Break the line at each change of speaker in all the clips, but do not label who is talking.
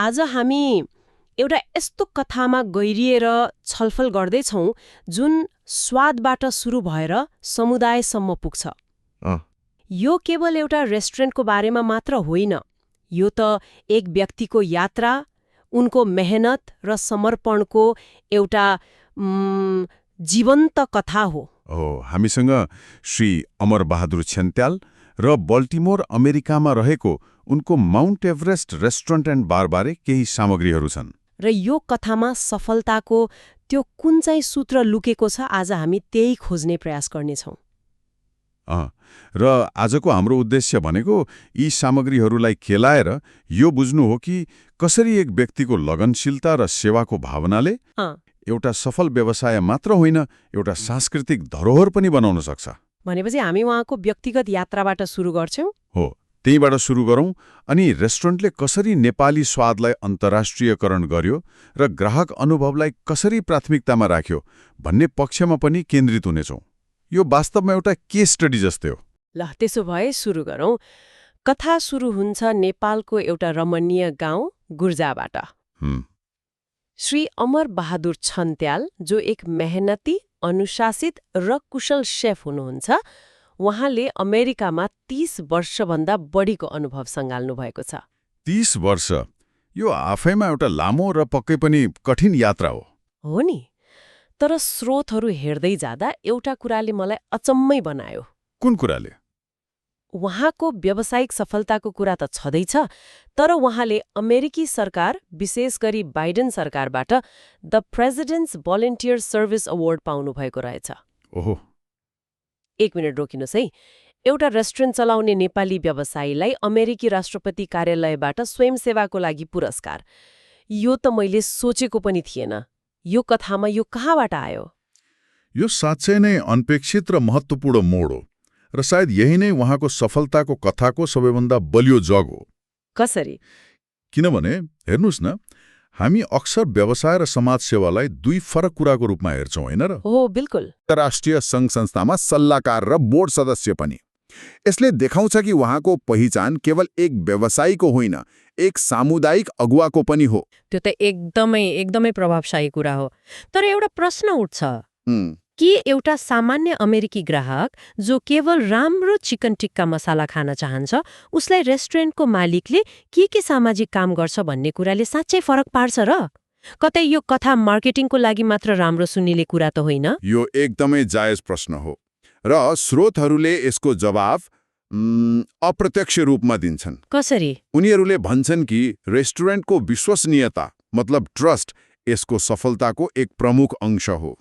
आज हामी एउटा यस्तो कथामा गहिरिएर छलफल गर्दैछौँ जुन स्वादबाट सुरु भएर समुदायसम्म पुग्छ। यो केवल एउटा रेस्टुरेन्टको बारेमा मात्र होइन, यो त एक व्यक्तिको यात्रा, उनको मेहनत र समर्पणको एउटा जीवन्त कथा हो।
हामीसँग श्री अमर बहादुर छेन्त्याल र बल्टिमोर अमेरिकामा रहेको उनको माउन्ट एभरेस्ट रेस्टुरेन्ट एन्ड बारबारे केही सामग्रीहरू छन्।
र यो कथामा सफलताको त्यो कुन चाहिँ सूत्र लुकेको छ, आज हामी त्यही खोज्ने प्रयास गर्नेछौँ।
र आजको हाम्रो उद्देश्य भनेको यी सामग्रीहरूलाई केलाएर यो बुझ्नु हो कि कसरी एक व्यक्तिको लगनशीलता र सेवाको भावनाले एउटा सफल व्यवसाय मात्र होइन, एउटा सांस्कृतिक धरोहर पनि बनाउन सक्छ।
भनेपछि हामी उहाँको व्यक्तिगत यात्राबाट सुरु गर्छौँ।
हो, त्यहीबाट सुरु गरौँ अनि रेस्टुरेन्टले कसरी नेपाली स्वादलाई अन्तर्राष्ट्रियकरण गर्यो र ग्राहक अनुभवलाई कसरी प्राथमिकतामा राख्यो भन्ने पक्षमा पनि केन्द्रित हुनेछौँ। यो वास्तवमा एउटा केस स्टडी जस्तै हो।
ल त्यसो भए सुरु गरौँ। कथा सुरु हुन्छ नेपालको एउटा रमणीय गाउँ गुर्जाबाट। श्री अमर बहादुर छन्त्याल, जो एक मेहनती, अनुशासित र कुशल शेफ हुनुहुन्छ, उहाँले अमेरिकामा 30 वर्षभन्दा बढीको अनुभव सँगाल्नु भएको छ।
30 वर्ष, यो आफैमा एउटा लामो र पक्कै पनि कठिन यात्रा हो
नि। तर स्रोतहरू हेर्दै जाँदा एउटा कुराले मलाई अचम्मै बनायो।
कुन कुराले?
उहाँको व्यावसायिक सफलताको कुरा त छँदैछ, तर उहाँले अमेरिकी सरकार, विशेष गरी बाइडेन सरकारबाट द प्रेसिडेन्ट्स भोलिन्टियर सर्भिस अवार्ड पाउनु भएको रहेछ।
ओहो,
एक मिनट रोकिनुहोस् है। एउटा रेस्टुरेन्ट चलाउने नेपाली व्यवसायीलाई अमेरिकी राष्ट्रपति कार्यालयबाट स्वयंसेवाको लागि पुरस्कार, यो त मैले सोचेको पनि थिएन। यो कथामा यो कहाँबाट आयो?
यो साँच्चै नै अनपेक्षित र महत्त्वपूर्ण मोड हो, र सायद यही नै उहाँको सफलताको कथाको सबैभन्दा बलियो जग हो।
कसरी?
किनभने हेर्नुहोस् न, हामी अक्सर व्यवसाय र समाज सेवालाई दुई फरक कुराको रूपमा हेर्छौँ, होइन र?
हो, बिल्कुल।
राष्ट्रिय सङ्घ संस्थामा सल्लाहकार र बोर्ड सदस्य पनि। यसले देखाउँछ कि उहाँको पहिचान केवल एक व्यवसायीको होइन, एक सामुदायिक अगुवाको पनि हो।
त्यो त एकदमै प्रभावशाली कुरा हो। तर एउटा प्रश्न उठ्छ कि एउटा सामान्य अमेरिकी ग्राहक जो केवल राम्रो चिकन टिक्का मसाला खान चाहन्छ, उसलाई रेस्टुरेन्टको मालिकले के सामाजिक काम गर्छ भन्ने कुराले साँच्चै फरक पार्छ र? कतै यो कथा मार्केटिङको लागि मात्र राम्रो सुन्निने कुरा त होइन?
यो एकदमै जायज प्रश्न हो, र स्रोतहरूले यसको जवाफ अप्रत्यक्ष रूपमा दिन्छन्।
कसरी?
उनीहरूले भन्छन् कि रेस्टुरेन्टको विश्वसनीयता, मतलब ट्रस्ट, यसको सफलताको एक प्रमुख अंश हो।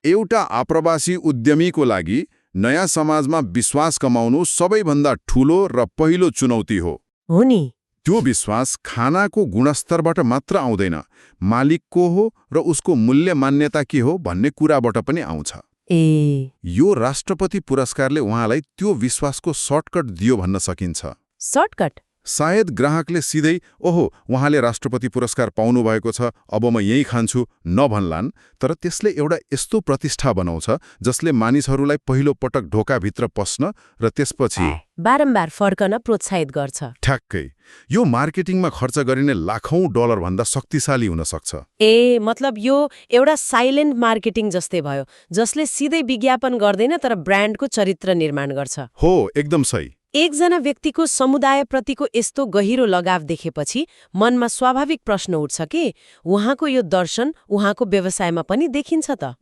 एउटा आप्रवासी उद्यमीको लागि नयाँ समाजमा विश्वास कमाउनु सबैभन्दा ठूलो र पहिलो चुनौती हो
नि।
त्यो विश्वास खानाको गुणस्तरबाट मात्र आउँदैन, मालिकको हो र उसको मूल्य मान्यता के हो भन्ने कुराबाट पनि आउँछ। यो राष्ट्रपति पुरस्कारले उहाँलाई त्यो विश्वासको सर्टकट दियो भन्न सकिन्छ।
सर्टकट?
सायद ग्राहकले सिधै ओहो उहाँले राष्ट्रपति पुरस्कार पाउनु भएको छ, अब म यही खान्छु नभन्लान्, तर त्यसले एउटा यस्तो प्रतिष्ठा बनाउँछ जसले मानिसहरूलाई पहिलो पटक ढोकाभित्र पस्न र त्यसपछि
बारम्बार फर्कन प्रोत्साहित गर्छ।
ठ्याक्कै। यो मार्केटिङमा खर्च गरिने लाखौं डलर भन्दा शक्तिशाली हुन सक्छ।
मतलब यो एउटा साइलेन्ट मार्केटिङ जस्तै भयो, जसले सिधै विज्ञापन गर्दैन तर ब्रान्डको चरित्र निर्माण गर्छ।
हो, एकदम सही।
एकजना व्यक्तिको समुदायप्रतिको यस्तो गहिरो लगाव देखेपछि मनमा स्वाभाविक प्रश्न उठ्छ कि उहाँको यो दर्शन उहाँको व्यवसायमा पनि देखिन्छ त?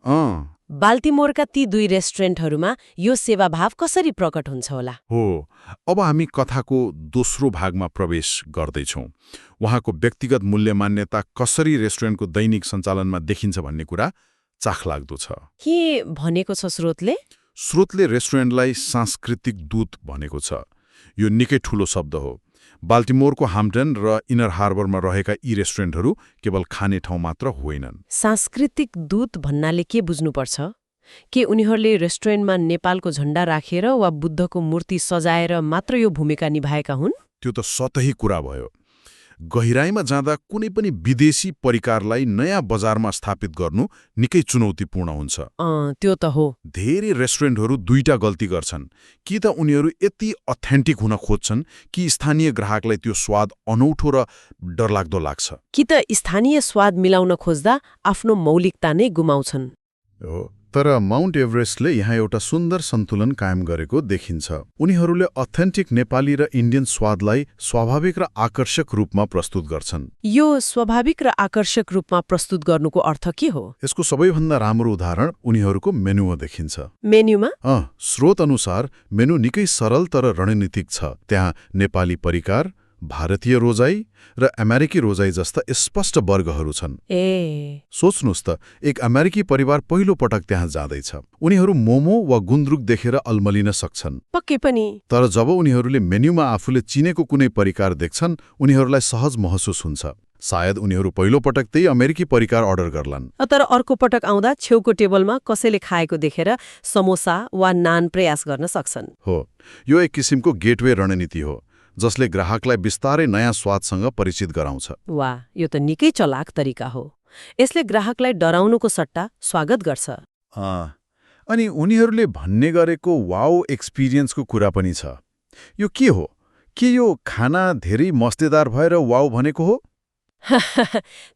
बाल्टिमोरका ती 2 रेस्टुरेन्टहरूमा यो सेवाभाव कसरी प्रकट हुन्छ होला?
हो, अब हामी कथाको दोस्रो भागमा प्रवेश गर्दैछौँ। उहाँको व्यक्तिगत मूल्य मान्यता कसरी रेस्टुरेन्टको दैनिक सञ्चालनमा देखिन्छ भन्ने कुरा चाखलाग्दो छ।
के भनेको छ स्रोतले?
स्रोतले रेस्टुरेन्टलाई सांस्कृतिक दूत भनेको छ। यो निकै ठूलो शब्द हो। बाल्टिमोरको हाम्पटन र इनर हार्बरमा रहेका यी रेस्टुरेन्टहरू केवल खाने ठाउँ मात्र होइनन्।
सांस्कृतिक दूत भन्नाले के बुझ्नुपर्छ? के उनीहरूले रेस्टुरेन्टमा नेपालको झण्डा राखेर वा बुद्धको मूर्ति सजाएर मात्र यो भूमिका निभाएका हुन्?
त्यो त सतही कुरा भयो। गहिराईमा जाँदा कुनै पनि विदेशी परिकारलाई नयाँ बजारमा स्थापित गर्नु निकै चुनौतीपूर्ण हुन्छ।
त्यो त हो।
धेरै रेस्टुरेन्टहरू दुईटा गल्ती गर्छन्। कि त उनीहरू यति अथेन्टिक हुन खोज्छन् कि स्थानीय ग्राहकलाई त्यो स्वाद अनौठो र डरलाग्दो लाग्छ।
कि त स्थानीय स्वाद मिलाउन खोज्दा आफ्नो मौलिकता नै गुमाउँछन्।
हो, तर माउन्ट एभरेस्टले यहाँ एउटा सुन्दर सन्तुलन कायम गरेको देखिन्छ। उनीहरूले अथेन्टिक नेपाली र इन्डियन स्वादलाई स्वाभाविक र आकर्षक रूपमा प्रस्तुत गर्छन्।
यो स्वाभाविक र आकर्षक रूपमा प्रस्तुत गर्नुको अर्थ के हो?
यसको सबैभन्दा राम्रो उदाहरण उनीहरूको मेनुमा देखिन्छ।
मेन्युमा?
स्रोत अनुसार मेनु निकै सरल तर रणनीतिक छ। त्यहाँ नेपाली परिकार, भारतीय रोजाई र अमेरिकी रोजाई जस्ता स्पष्ट वर्गहरू छन्। सोच्नुहोस् त, एक अमेरिकी परिवार पहिलो पटक त्यहाँ जाँदैछ। उनीहरू मोमो वा गुन्द्रुक देखेर अल्मलिन सक्छन्।
पक्कै पनि।
तर जब उनीहरूले मेन्युमा आफूले चिनेको कुनै परिकार देख्छन्, उनीहरूलाई सहज महसुस हुन्छ। सायद उनीहरू पहिलो पटक त्यही अमेरिकी परिकार अर्डर गर्लान्।
तर अर्को पटक आउँदा छेउको टेबलमा कसैले खाएको देखेर समोसा वा नान प्रयास गर्न सक्छन्।
हो, यो एक किसिमको गेटवे रणनीति हो जसले ग्राहकलाई बिस्तारै नयाँ स्वादसँग परिचित गराउँछ।
वाह, यो त निकै चलाक तरिका हो। यसले ग्राहकलाई डराउनुको सट्टा स्वागत गर्छ।
अनि उनीहरूले भन्ने गरेको वाउ एक्सपिरियन्सको कुरा पनि छ। यो के हो? के यो खाना धेरै मस्तेदार भएर वाउ भनेको हो?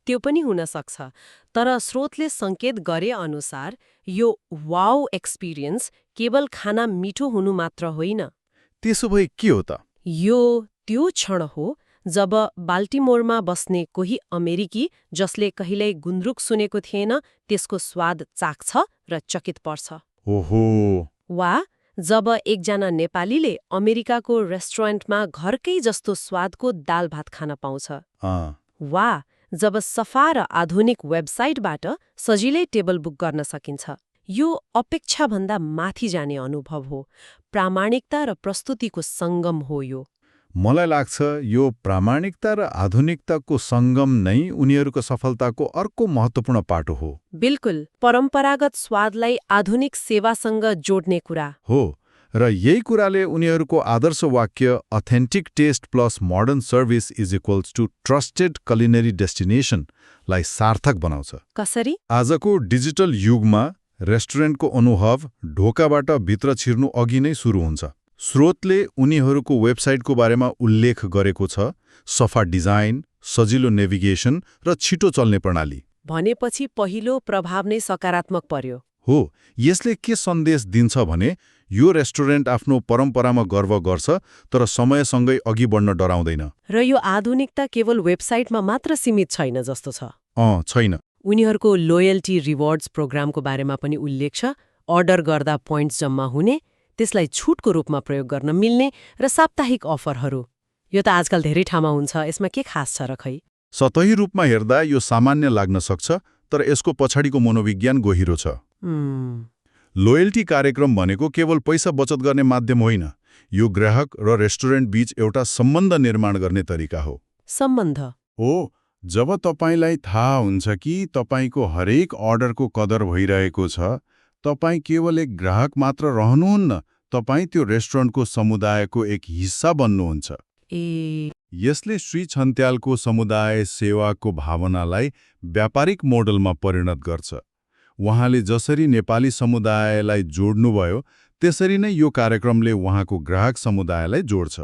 त्यो पनि हुन सक्छ। तर स्रोतले सङ्केत गरे अनुसार यो वाउ एक्सपिरियन्स केवल खाना मिठो हुनु मात्र होइन।
त्यसो भए के हो त?
यो त्यो क्षण हो जब बाल्टिमोरमा बस्ने कोही अमेरिकी जसले कहिल्यै गुन्द्रुक सुनेको थिएन त्यसको स्वाद चाख्छ र चकित पर्छ।
ओहो।
वा जब एकजना नेपालीले अमेरिकाको रेस्टुरेन्टमा घरकै जस्तो स्वादको दाल भात खान पाउँछ। वा जब सफा र आधुनिक वेबसाइटबाट सजिलै टेबल बुक गर्न सकिन्छ। यो अपेक्षाभन्दा माथि जाने अनुभव हो। प्रामाणिकता र प्रस्तुतिको सङ्गम हो यो।
मलाई लाग्छ यो प्रामाणिकता र आधुनिकताको सङ्गम नै उनीहरूको सफलताको अर्को महत्त्वपूर्ण पाटो हो।
बिल्कुल, परम्परागत स्वादलाई आधुनिक सेवासँग जोड्ने कुरा
हो। र यही कुराले उनीहरूको आदर्श वाक्य authentic taste plus modern service is equals to trusted culinary डेस्टिनेसनलाई सार्थक बनाउँछ।
कसरी?
आजको डिजिटल युगमा रेस्टुरेन्टको अनुभव ढोकाबाट भित्र छिर्नु अघि नै सुरु हुन्छ। स्रोतले उनीहरूको वेबसाइटको बारेमा उल्लेख गरेको छ। सफा डिजाइन, सजिलो नेभिगेसन र छिटो चल्ने प्रणाली।
भनेपछि पहिलो प्रभाव नै सकारात्मक पर्यो।
हो, यसले के सन्देश दिन्छ भने यो रेस्टुरेन्ट आफ्नो परम्परामा गर्व गर्छ तर समयसँगै अघि बढ्न डराउँदैन।
र यो आधुनिकता केवल वेबसाइटमा मात्र सीमित छैन जस्तो छ।
छैन।
उनीहरूको लोयल्टी रिवार्ड्स प्रोग्रामको बारेमा पनि उल्लेख छ। अर्डर गर्दा पोइन्ट्स जम्मा हुने, त्यसलाई छुटको रूपमा प्रयोग गर्न मिल्ने र साप्ताहिक अफरहरू। यो त आजकल धेरै ठाउँमा हुन्छ। यसमा के खास छ र खै?
सतही रूपमा हेर्दा यो सामान्य लाग्न सक्छ, तर यसको पछाडिको मनोविज्ञान गहिरो छ। लोयल्टी कार्यक्रम भनेको केवल पैसा बचत गर्ने माध्यम होइन। यो ग्राहक र रेस्टुरेन्ट बीच एउटा सम्बन्ध निर्माण गर्ने तरिका हो।
सम्बन्ध
हो। जब तपाईलाई थाहा हुन्छ कि तपाईको हरेक अर्डरको कदर भइरहेको छ, तपाईँ केवल एक ग्राहक मात्र रहनुहुन्न, तपाईँ त्यो रेस्टुरेन्टको समुदायको एक हिस्सा बन्नुहुन्छ। यसले श्री छन्त्यालको समुदाय सेवाको भावनालाई व्यापारिक मोडलमा परिणत गर्छ। उहाँले जसरी नेपाली समुदायलाई जोड्नुभयो त्यसरी नै यो कार्यक्रमले उहाँको ग्राहक समुदायलाई जोड्छ।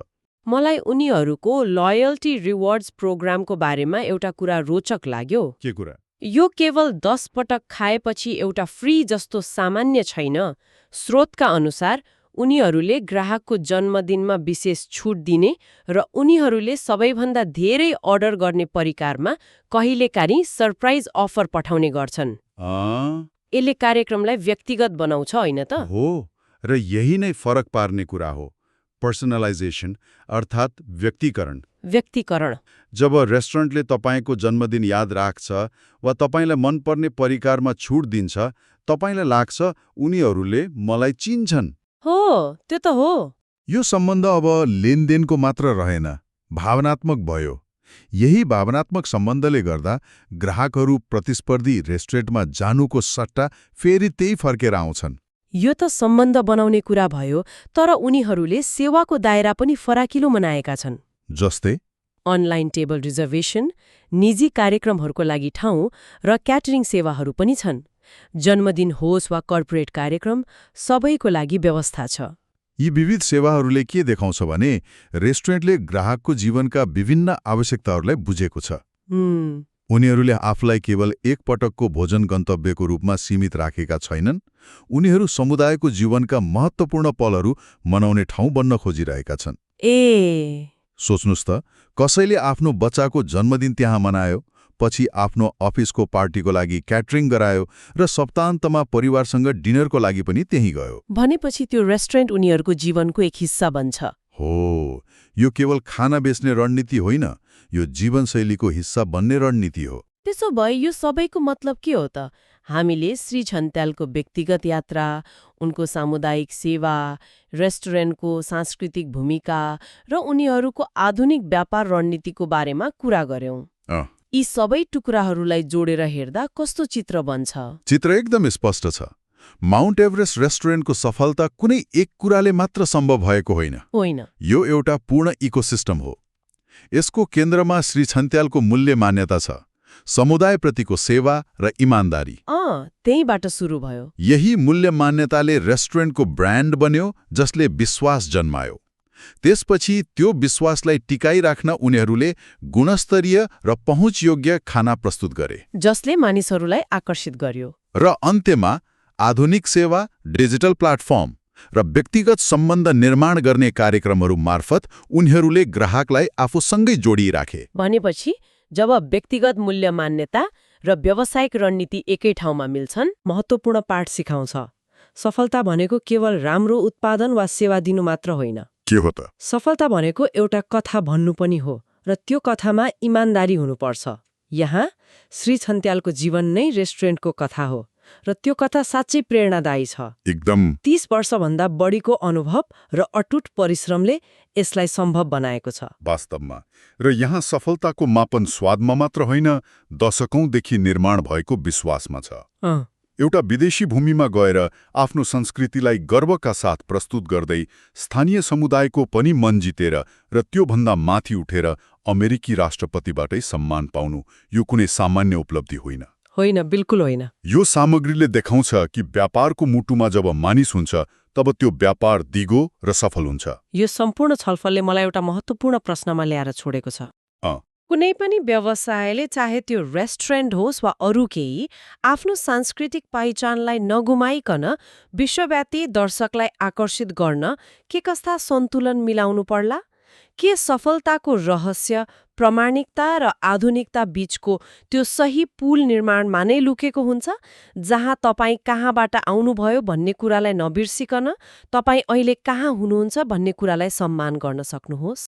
मलाई उनीहरूको लोयल्टी रिवार्ड्स प्रोग्रामको बारेमा एउटा कुरा रोचक लाग्यो।
के कुरा?
यो केवल 10 पटक खाएपछि एउटा फ्री जस्तो सामान्य छैन। स्रोतका अनुसार उनीहरूले ग्राहकको जन्मदिनमा विशेष छुट दिने र उनीहरूले सबैभन्दा धेरै अर्डर गर्ने परिकारमा कहिलेकाहीँ सरप्राइज अफर पठाउने गर्छन्। यसले कार्यक्रमलाई व्यक्तिगत बनाउँछ होइन त?
हो, र यही नै फरक पार्ने कुरा हो। पर्सनलाइजेसन अर्थात् व्यक्तिकरण। जब रेस्टुरेन्टले तपाईँको जन्मदिन याद राख्छ वा तपाईँलाई मनपर्ने परिकारमा छुट दिन्छ, तपाईँलाई लाग्छ उनीहरूले मलाई चिन्छन्।
हो, त्यो त हो।
यो सम्बन्ध अब लेनदेनको मात्र रहेन, भावनात्मक भयो। यही भावनात्मक सम्बन्धले गर्दा ग्राहकहरू प्रतिस्पर्धी रेस्टुरेन्टमा जानुको सट्टा फेरि त्यही फर्केर आउँछन्।
यो त सम्बन्ध बनाउने कुरा भयो, तर उनीहरूले सेवाको दायरा पनि फराकिलो बनाएका छन्।
जस्तै
अनलाइन टेबल रिजर्भेसन, निजी कार्यक्रमहरूको लागि ठाउँ र क्याटरिङ सेवाहरू पनि छन्। जन्मदिन होस् वा कर्पोरेट कार्यक्रम, सबैको लागि व्यवस्था छ।
यी विविध सेवाहरूले के देखाउँछ भने रेस्टुरेन्टले ग्राहकको जीवनका विभिन्न आवश्यकताहरूलाई बुझेको छ। उनीहरूले आफूलाई केवल एक पटकको भोजन गन्तव्यको रूपमा सीमित राखेका छैनन्। उनीहरू समुदायको जीवनका महत्त्वपूर्ण पलहरू मनाउने ठाउँ बन्न खोजिरहेका छन्। सोच्नुस् त, कसैले आफ्नो बच्चाको जन्मदिन त्यहाँ मनायो, पछि आफ्नो अफिसको पार्टीको लागि क्याटरिङ गरायो र सप्ताहन्तमा परिवारसँग डिनरको लागि पनि त्यहीँ गयो।
भनेपछि त्यो रेस्टुरेन्ट उनीहरूको जीवनको एक हिस्सा बन्छ।
हो, यो केवल खाना बेच्ने रणनीति होइन, यो जीवनशैलीको हिस्सा बन्ने रणनीति हो।
त्यसो भए यो सबैको मतलब के हो त? हामीले श्री छन्त्यालको व्यक्तिगत यात्रा, उनको सामुदायिक सेवा, रेस्टुरेन्टको सांस्कृतिक भूमिका र उनीहरूको आधुनिक व्यापार रणनीतिको बारेमा कुरा गर्यौं। यी सबै टुक्राहरूलाई जोडेर हेर्दा कस्तो चित्र बन्छ?
चित्र एकदम स्पष्ट छ। माउन्ट एभरेस्ट रेस्टुरेन्टको सफलता कुनै एक कुराले मात्र सम्भव भएको होइन। यो एउटा पूर्ण इकोसिस्टम हो। यसको केन्द्रमा श्री छन्त्यालको मूल्य मान्यता छ, समुदायप्रतिको सेवा र इमान्दारी।
त्यहीबाट सुरु भयो।
यही मूल्य मान्यताले रेस्टुरेन्टको ब्रान्ड बन्यो, जसले विश्वास जन्मायो। त्यसपछि त्यो विश्वासलाई टिकाइराख्न उनीहरूले गुणस्तरीय र पहुँचयोग्य खाना प्रस्तुत गरे,
जसले मानिसहरूलाई आकर्षित गर्यो।
र अन्त्यमा आधुनिक सेवा, डिजिटल प्लेटफर्म र व्यक्तिगत सम्बन्ध निर्माण गर्ने कार्यक्रमहरू मार्फत उनीहरूले ग्राहकलाई आफूसँगै जोडिराखे।
भनेपछि जब व्यक्तिगत मूल्य मान्यता र व्यावसायिक रणनीति एकै ठाउँमा मिल्छन्, महत्त्वपूर्ण पाठ सिकाउँछ। सफलता भनेको केवल राम्रो उत्पादन वा सेवा दिनु मात्र होइन।
के हो त?
सफलता भनेको एउटा कथा भन्नु पनि हो, र त्यो कथामा इमान्दारी हुनुपर्छ। यहाँ श्री छन्त्यालको जीवन नै रेस्टुरेन्टको कथा हो, र त्यो कथा साँच्चै प्रेरणादायी छ।
एकदम।
30 वर्षभन्दा बढीको अनुभव र अटुट परिश्रमले यसलाई सम्भव बनाएको छ।
वास्तवमा। र यहाँ सफलताको मापन स्वादमा मात्र होइन, दशकौंदेखि निर्माण भएको विश्वासमा छ। एउटा विदेशी भूमिमा गएर आफ्नो संस्कृतिलाई गर्वका साथ प्रस्तुत गर्दै स्थानीय समुदायको पनि मन जितेर र त्योभन्दा माथि उठेर अमेरिकी राष्ट्रपतिबाटै सम्मान पाउनु, यो कुनै सामान्य उपलब्धि होइन।
होइन, बिल्कुल होइन।
यो सामग्रीले देखाउँछ कि व्यापारको मुटुमा जब मानिस हुन्छ, तब त्यो व्यापार दिगो र सफल हुन्छ।
यो सम्पूर्ण छलफलले मलाई एउटा महत्त्वपूर्ण प्रश्नमा ल्याएर छोडेको छ। कुनै पनि व्यवसायले, चाहे त्यो रेस्टुरेन्ट होस् वा अरू केही, आफ्नो सांस्कृतिक पहिचानलाई नगुमाइकन विश्वव्यापी दर्शकलाई आकर्षित गर्न के कस्ता सन्तुलन मिलाउनु पर्ला? के सफलताको रहस्य प्रामाणिकता र आधुनिकता बीचको त्यो सही पुल निर्माणमा नै लुकेको हुन्छ, जहाँ तपाईँ कहाँबाट आउनुभयो भन्ने कुरालाई नबिर्सिकन तपाईँ अहिले कहाँ हुनुहुन्छ भन्ने कुरालाई सम्मान गर्न सक्नुहोस्?